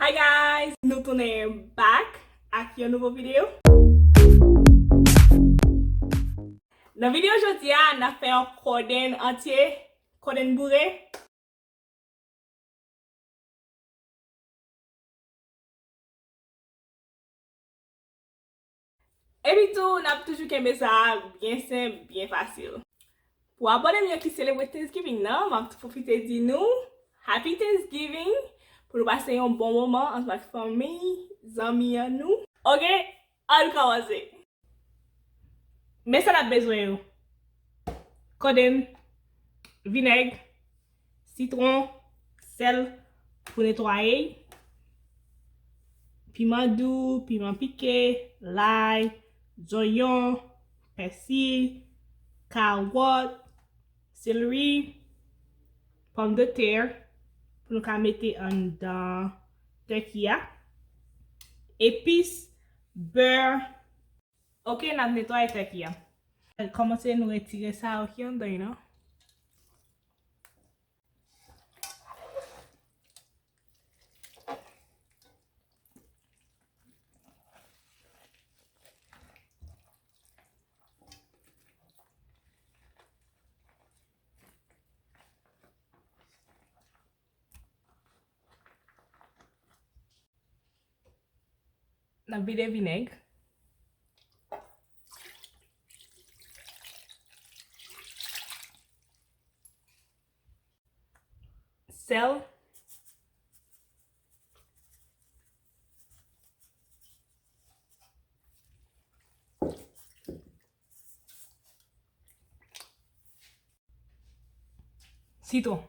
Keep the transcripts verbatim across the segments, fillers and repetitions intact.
Hi guys, nou tounen back ak yon nouvo videyo. Nan videyo jodi a, n ap fè yon kodenn antye, kodenn boure. Epi tou, n ap toujou kenbe sa byen senp, byen fasil. Pou abòne m yo ki selebre Thanksgiving nan, m ap tou pwofite di nou Happy Thanksgiving, pou nou pase yon bon moman ansanm ak fanmi, zanmi an nou. Oke, ann kòmanse. Men sa n ap bezwen yo. Kodenn, vinèg, sitwon, sèl pou netwaye, piman dou, piman pike, lay, zonyon, pèsi, kawòt, seleri, pòmdetè pou nou ka mete anndan tèki a, epis, bè. Oke, n ap netwaye tèki a. Kòmanse nou retire sa yo ki anndan yo nan. N ap vide vinèg. Sèl. Sitwon.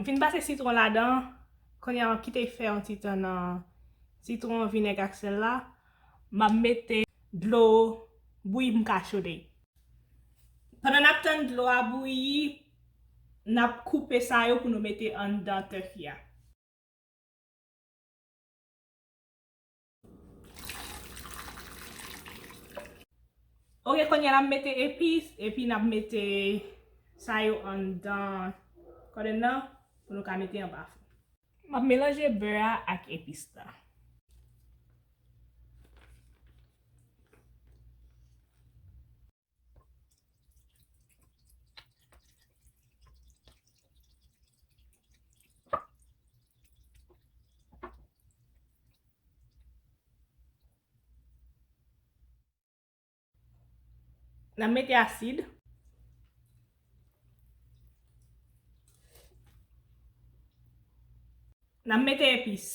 M fin pase sitwon ladan, kounye a m ap kite l fè yon ti tan nan sitwon, vinèg ak sèl la. M ap mete dlo bouyi pou m ka chode. Pandan n ap tann dlo a bouyi, n ap koupe sa yo pou nou mete anndan tèki a. Oke, kounye a n ap mete epis, epi n ap mete sa yo anndan kodenn nan pou nou ka mete anba fou. M ap melanje bè a ak epis la. N ap mete asid. N ap mete epis.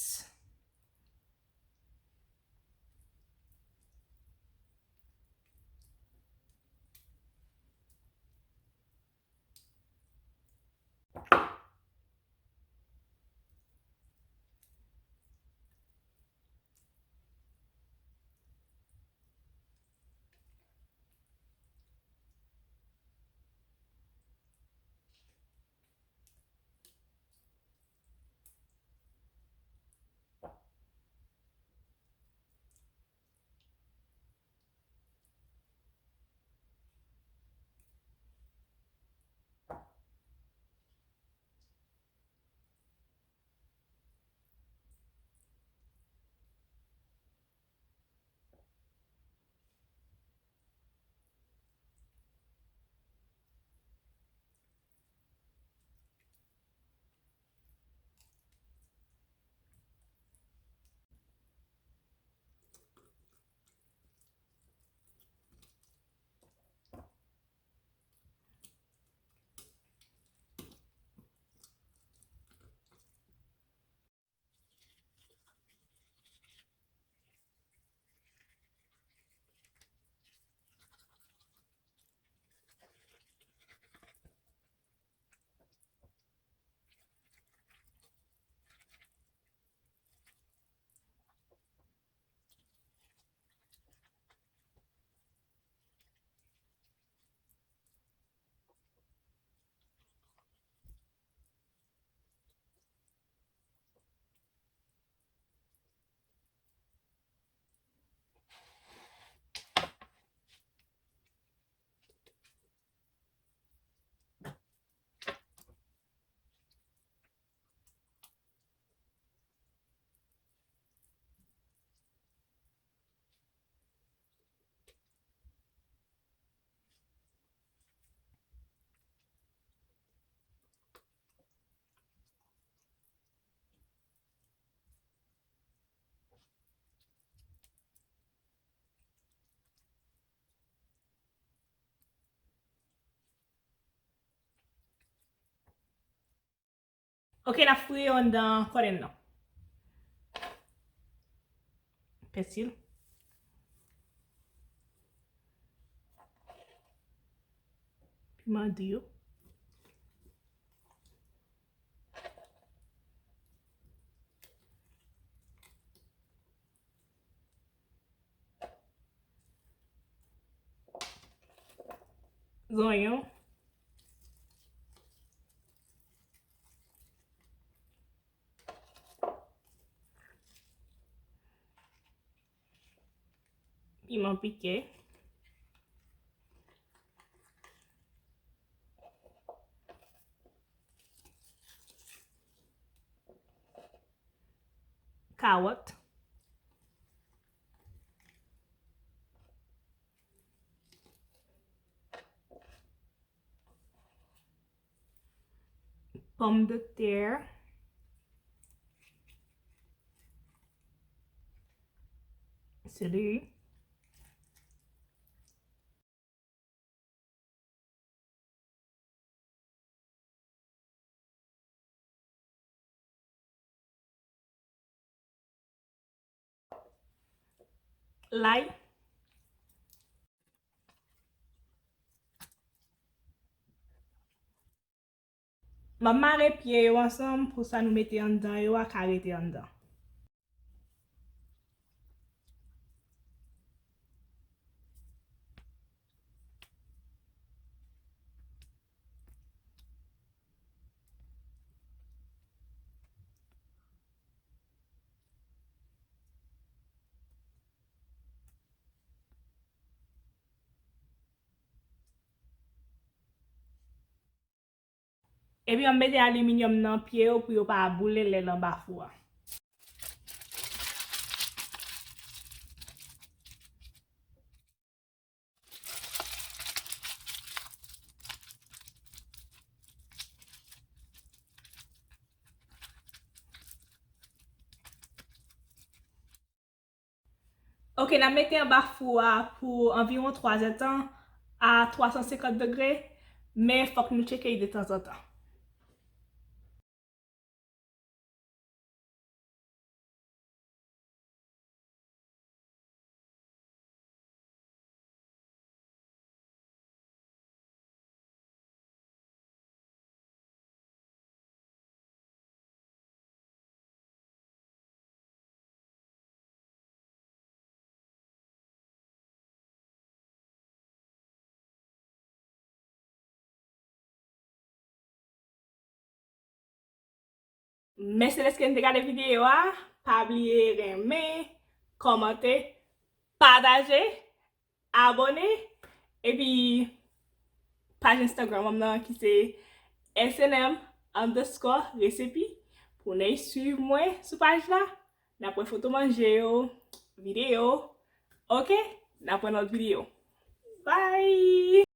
Ok, n ap fri yo anndan kòden nan. Pèsi. Piman di yo. Zonyon. Piman pike. Kawòt. Pòmdetè, seleri. Lay. M ap mare pye yo ansanm pou sa nou mete anndan yo a ka rete anndan. Epi m ap mete aliminyòm nan pye yo pou yo pa boule lè l anba fou a. Ok, n ap mete anba fou a pou anviwon twa zèdtan a twa san senkant degre, men fòk nou tcheke l detanzantan. Mèsi dèske n te gade videyo a. Pa bliye renmen, kòmante, pataje, abòne, epi paj Instagram m nan ki se S N M underscore recipe pou n al swiv mwen sou paj la. N ap wè foto manje yo, videyo. Ok? N ap wè nan lòt videyo. Bye!